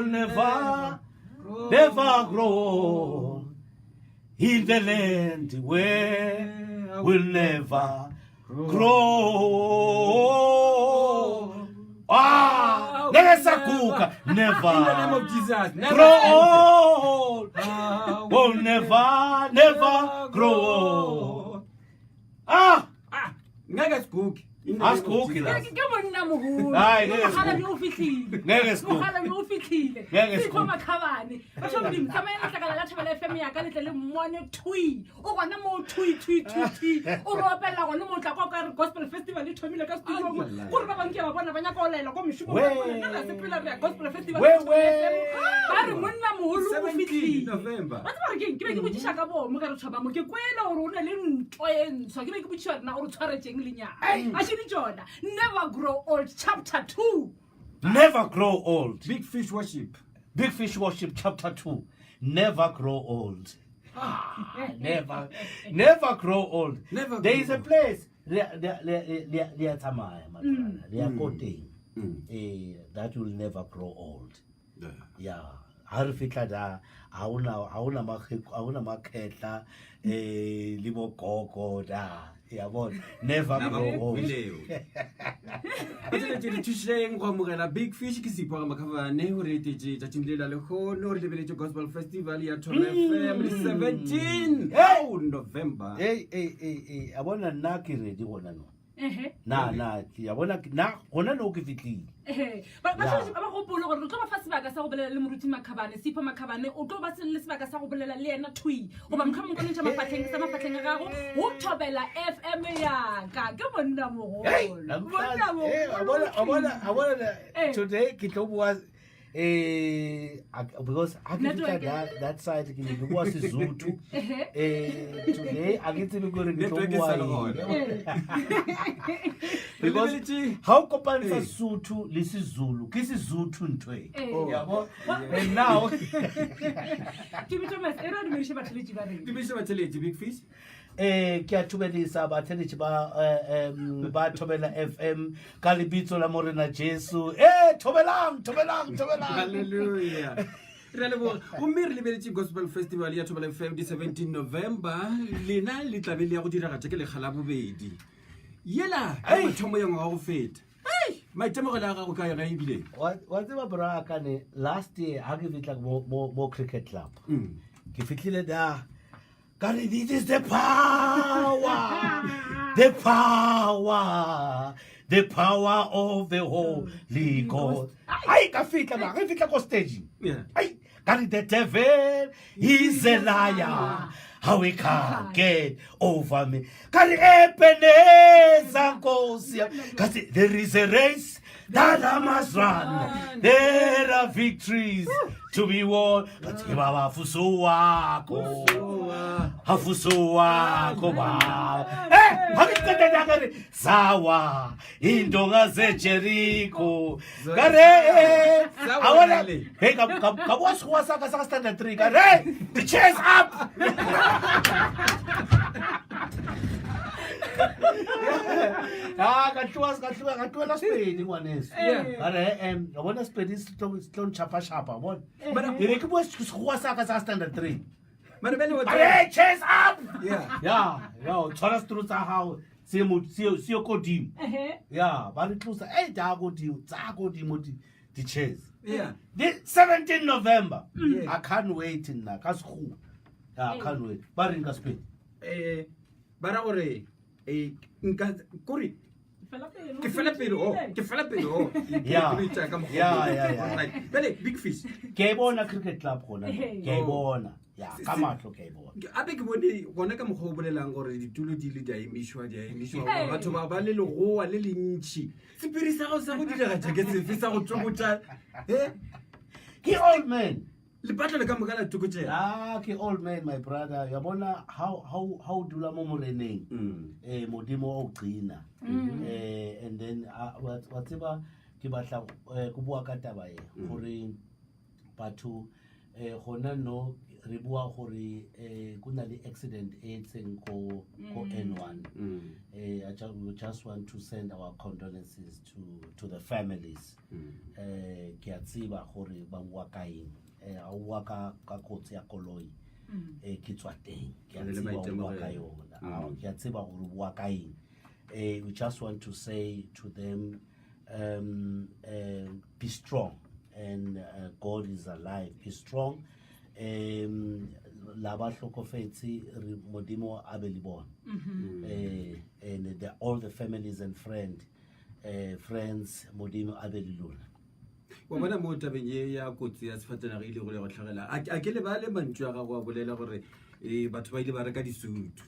will never never grow old in the land where will never grow ah ngeke saguga never In the name of Jesus, never grow end. old Ah, will never never grow old ah Ah, ngeke siguge. In the name of Asigugi Jesus. la. Ke ke monna mogolo. Hayi, ngeke Mogala siguge. yo o fihlile. Ngeke siguge. Mogala yo o fihlile. Ngeke Sipho siguge. Makhabane. Batho ba Modimo, tsamayang letlakala la Thobela FM ya ka le tle le mmone thui. O gona mo thui thui thui thui. O re opelela gone mo o tla kwa o ka re gospel festival e thomile ka studio mo. Ai, Gore ba bangwe ke a ba bona ba nyaka go laela ko mešomong. We. Ba re, Nna re a sepela re ya gospel festival. We, ya Thobela we. FM. Ba re monna mogolo o 17 fihlile. November. Wa tseba gore ke eng? Ke be ke botšiša ka bomo ge re thoma mo. Ke kwele gore o na le ntwa e ntshwa. Ke be ke botšiša gore na o re tshwaretšeng lenyalo. A šedi tšona. Never grow old chapter 2. never grow old Big fish worship. Big Fish Worship chapter 2 Never grow old. Ah, never never grow old. Never There grow is a old. place le le le le le a tsamaya matlwana, le ya ko teng. Eh that will never grow old. Yeah. Yeah. Ha re fihla da ha ona ha ona makhe ha ona makhetla eh le bogogo da. Ya bona never grow old. Batheletše re thušeng go amogela big fish ke Sipho ga Makhabane o re etetše tšatšing le la lehono re lebeletše gospel festival ya Thobela FM di 17 Hey! oh, November Hey hey hey hey a bona nna ke ready gona no. Ehe. Na na ya bona ke- na gona no ke fihlile. Ehe. Ba ba Ya. tshwanetse ba gopole gore re tlo ba fa sebaka sa go bolela le moruti Makhabane, Sipho Makhabane, o tlo ba se le sebaka sa go bolela le yena thwi. Goba mohlomong ko ntšha mafahleng sa mafahleng a gago go Thobela FM ya ka. Ke monna mogolo. Monna Eh, wa bona- wa bona- wa bona mogolo. Eh. today ke tlo bua eh because ha ke fihla Network. that, that side ke ne ke bua Sesotho Ehe. eh today a ke tsebe gore ke tlo Network e bua sa le eng. gona. Re because lebeletše- ha o kopantsha Eh. Sesotho le Sezulu ke Sesotho ntho e Eh. ya bo and now Tumi Thomas, e re a dumediše batheletši ba rena. Dumediša batheletši big fish eh ke a thobelisa batheletši ba eh, em, ba thobela fm ka lebitso la morena jesu eh thobelang thobelang thobelang halleluja re a leboga gomme re lebeletše gospel festival ya thobela fm di 17 november lena le tlabe le ya go diragatša ke lekga la bobedi yela ya Ei! mathomo ya ngwaga go feta maitemogelo a gago ka yona ebile wa wa tseba bra kane last year ha ke fitla mo mo mo cricket club Mm. ke fitlhile da ka re this is the power the power the power of the holy ghost ai ka fitla ma ge fitla ko stageng Yeah. ai ka re the devil is a liar how he can't get over me ka re ebeneza nkosi yami. ka se there is a race that I must run there are victories to be won ka ke baba fuso wako hafuso wako baba eh ha ke qeta ka re sawa indonga zeJericho ka re Sawa a bona le. hey ka ka ka bua sekgowa sa ka sa ka standard 3 ka re the chairs up ah ka tloa ka tloa ka tloela sepedi ngwaneso Yeah. ka re em wa bona sepedi se tlo se tlo ntšhapa-šapa wa bona Mara- ke be ke bua sekgowa sa ka sa ka standard 3 mara bjale wa ka re chairs up Yeah. ya ya o tshwara seturo tsa gago se mo se se ye kodimo Ehe. ya ba re tlosa e tsa kodimo tsa kodimo di di chairs Yeah. the 17 November Yeah. I can't wait nna ka sekgowa ya I can't wait ba reng ka sepedi Eh, ba ra gore eh, nka kore Fela pelo. ke fela pelo oh, ke fela pelo oh. Yeah. Ke itša ka mokgwa o. Yeah, yeah, yeah. Like, bjale big fish ke a e bona cricket club gona Ehe. ke a e bona ya ka Se- mahlo ke a e bona ape ke bone gona ka mokgwa o bolelang gore ditulo di ile di a emišwa di a emišwa Hey. batho ba ba le legoa le lentšhi sephiri sa gago sa go diragatša ke sefe sa go tsokotša e ke old man lepatlelo ka moka la tokotšega ah ke old man my brother ya bona how how how o dula mo moreneng Mm. eh modimo o gcina eh and then ah, wa wa tseba ke batla eh, go bua ka taba e gore batho eh gona no re bua gore eh go na le accident e etseng ko ko N1 eh I just, we just want to send our condolences to to the families eh ke a tseba gore ba bua ka eng eh a bua ka ka kotsi ya koloi eh ke tswa teng ke a Le tseba o bua ka maitemogelo. yona Ah, ke a tseba gore o bua ka eng eh we just want to say to them um uh, be strong and uh, God is alive be strong um la ba hlokofetse re modimo a be le bona eh and the, all the families and friend eh friends modimo a be le lona Wa bona mo tabeng ye ya kotsi ya sefatanaga e ile go le go tlhagela a a ke lebale mantšu a gago a bolela gore um batho ba ile ba reka disutu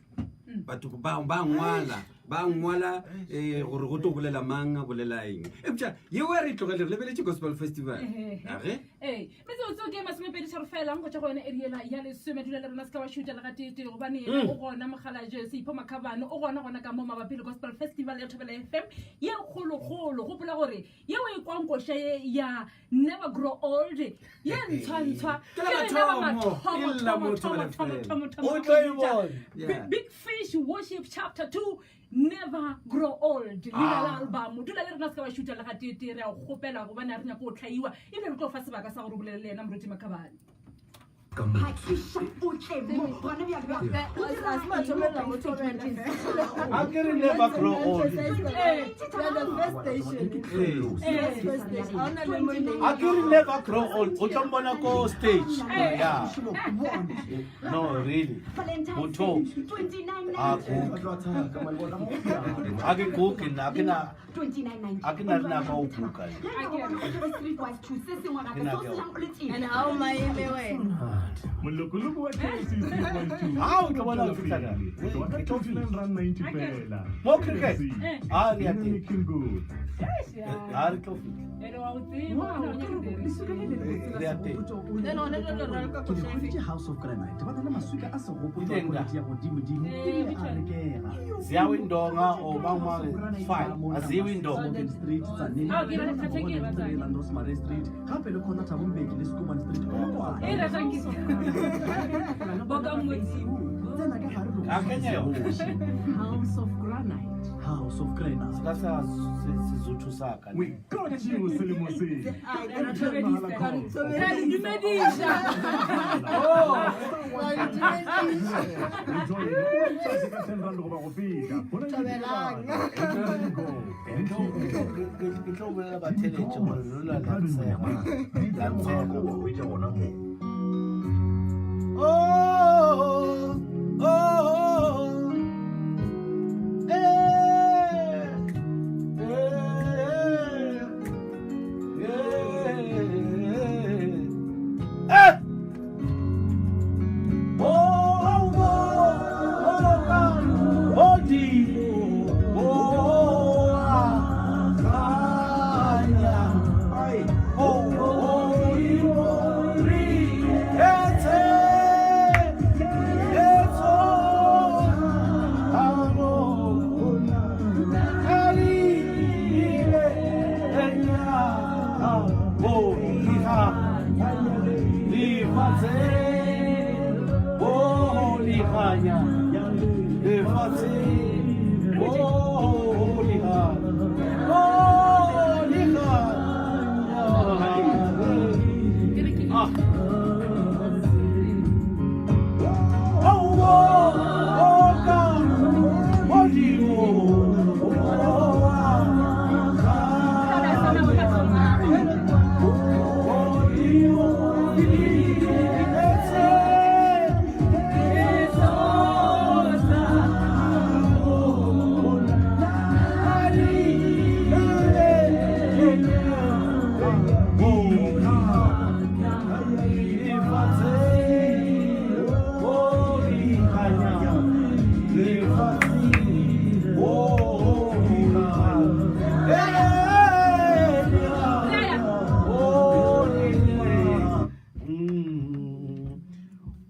batho ba ba ngwala ba ngwala um gore go tlo bolela mang a bolela eng eupša yeo ya re e tlogele re lebeletše gospel festival age ee metsotso ke masomepedi tharo fela go tšwa go yone eriela ya lesome dula le rena se ka wa šuta le gateetee gobane yena o gona mogalaje seipho makhabane o gona gona ka mo mabapi le gospel festival ya thobela fm ye kgolokgolo gopola gore ye o e kwang koša ye ya never grow old ye ntshwantshwa Ke la mathomo, e lla mo Thobela FM. O tlo e bona. Yeah. Big Fish Worship Chapter 2 Never Grow Old leina la album dula le rena se ka ba šuta le gateetee re a go kgopela gobane a re nyako o tlhaiwa ebile re tlo fa sebaka sa gore o bolele le yena moruti Makhabane. Phakiša o tle mo gona bjale bjale. O dira A se mathomo la mo thobela. A ke re never grow old. A ke re never grow old. O tlo mbona ko stage. Yeah. No, really. Motho a gugi. A ke gugi nna, a ke na a ke na le nako ya go guga. And how maime wena? Molokoloko wa KFC 312. Ha o tlo bona o fihla kae? Go tloga ka Ke tlo fihla. 29 rand 90 fela. Mo cricket? KFC. Ah, re ya teng. Looking good. Ha re tlo fihla. Ene wa o tseba, wena o nyaka dere. Re ya teng. Then gona jwale re raloka Ke koša efe? hweditše House of Granite ba na le maswika a segopotšo a Ileng ka. quality ya godimodimo Eh, ebile which a one? rekega. Ziyawa indonga or mang mang fine. Aziwe indonga. Morgan Street, Tzaneen, Ah, okay, re kgathekile, Morgan Street, Rosmary Street, gape le corner Thabo Mbeki le Schoeman Street. Eh, re tla ke- Boka Modimo. Tsena ka gare le go A kenya yona. House of Granite. House of Granite. Se ka sa Sesotho sa ka. We got you selemo se. Re a le dumediša. O join o recharge ka 10 rand goba go feta. Go na le Thabelang. dipeelano. Go. Ke tlo bolela batheletše gore lona la ntshega. La ntshega. Oh, oh, eh, eh, eh, eh. Oh, oh, oh, oh, Modimo, oh, ah, kganya. Oh, Modimo, re etse, etso, amo, karile, enya, oh, liha, lefatshe, oh, lehanya, lefatshe, oh, liha, oh, lehanya. Ah. Oh, oh, oh, ka Modimo, oh, ah, Modimo, etse,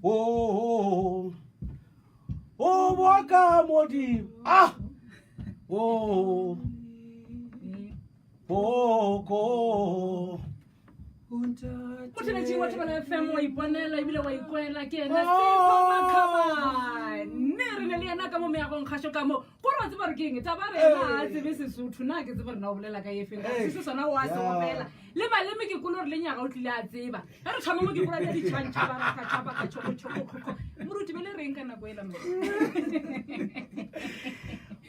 Oh, oh, boka modimo. Ah! Oh. Oh, go. Ntate. Motheletši wa Thobela FM wa iponela ebile wa ikwela ke ena Sipho Makhabane. Re ne le yena ka mo meagong kgašo ka mo. Gore wa tseba gore ke eng? Taba re ena ga a tsebe Sesotho. Na ke tsebe gore na o bolela ka efeng. Ka se se sona o a se opela. Le maleme ke kwele gore le nyaga o tlile a tseba. Ge re thoma mo ke kwela di tšhantšha ba raka tšhapa ka tšhoko tšhoko kgokgo. Moruti be le reng ka nako ela mo?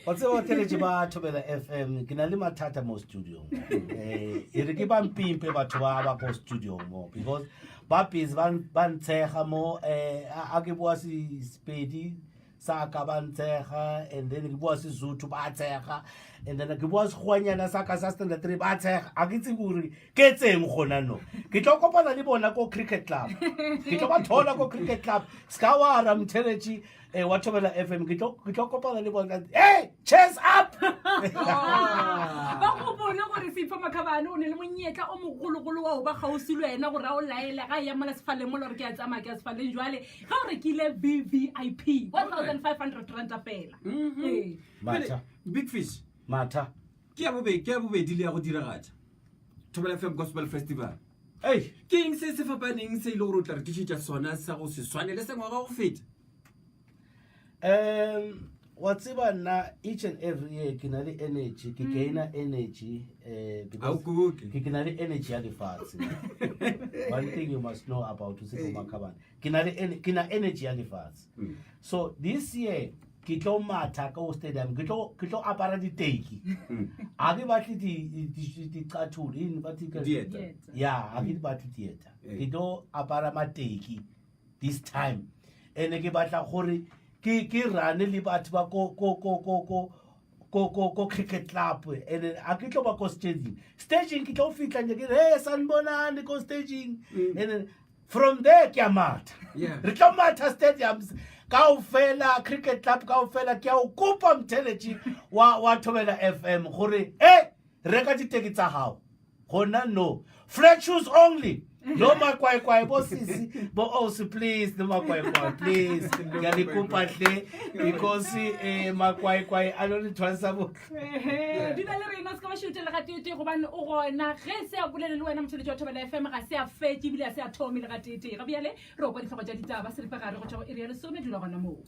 Wa tseba batheletši ba Thobela FM ke na le mathata mo studiong. Eh e re ke ba mpimpe batho ba ba ko studiong mo because ba busy ba ba ntshega mo eh a a ke bua se Sepedi sa ka ba ntshega and then ke bua Sesotho ba tshega and then ke bua Sekgwanyana sa ka sa standard 3 ba tshega a ke tsebe gore ke tseng gona no ke tlo kopana le bona ko cricket club ke tlo ba thola ko cricket club ska wa ra mtheletši eh, wa thobela fm ke tlo ke tlo kopana le bona hey chairs up ba gopole gore Sipho Makhabane o ne le monyetla o mogologolo wa go ba kgauswi le wena gore a o laele ga e ya mola sefaleng mola gore ke a tsamaya ke ya sefaleng jwale ga o rekile vvip 1500 ranta fela Ee. matha Big Fish matha ke ya bobedi ke ya bobedi le ya go diragatša Thobela FM Gospel Festival. Ei, Ke eng se se fapaneng se e le gore o tla re tlišetša sona sa go se swane le sa ngwaga wa go feta? um wa tseba nna each and every year ke na le energy ke gaina energy eh, A o because kuke. ke ke na le energy ya lefatshe one thing you must know about Sipho Makhabane ke na le ene- ke na energy ya lefatshe Mm. so this year ke tlo matha ko stadium ke tlo ke tlo apara diteki Mm. a ke batle di di dicathulo yini bathi ke Dieta. ya a ke di batle dieta Eh. ke tlo apara mateki this time ene ke batla gore ke ke rane le batho ba ko ko ko ko ko ko ko ko cricket club and then a ke tlo ba ko staging staging ke tlo fihla nje ke re hey sanibonani ko staging and then from there ke a matha Yeah. re tlo matha stadiums kaofela cricket club kaofela ke a o kopa mtheletši wa wa thobela fm gore e reka diteki tsa gago gona no flat shoes only no makwaikwai bo sisi bo osi please no makwaikwai please ke a le kopa hle because eh makwaikwai a lo le thwasa bo Ehe, dula le rena se ka ba šutše le gateetee gobane o gona ge se a bolele le wena motheletši wa thobela fm ga se a fetše ebile a se a thome le gateetee ga bjale re okwa ditlhogo tša ditaba seripa gare go tšwa go iri ya lesome dula gona moo.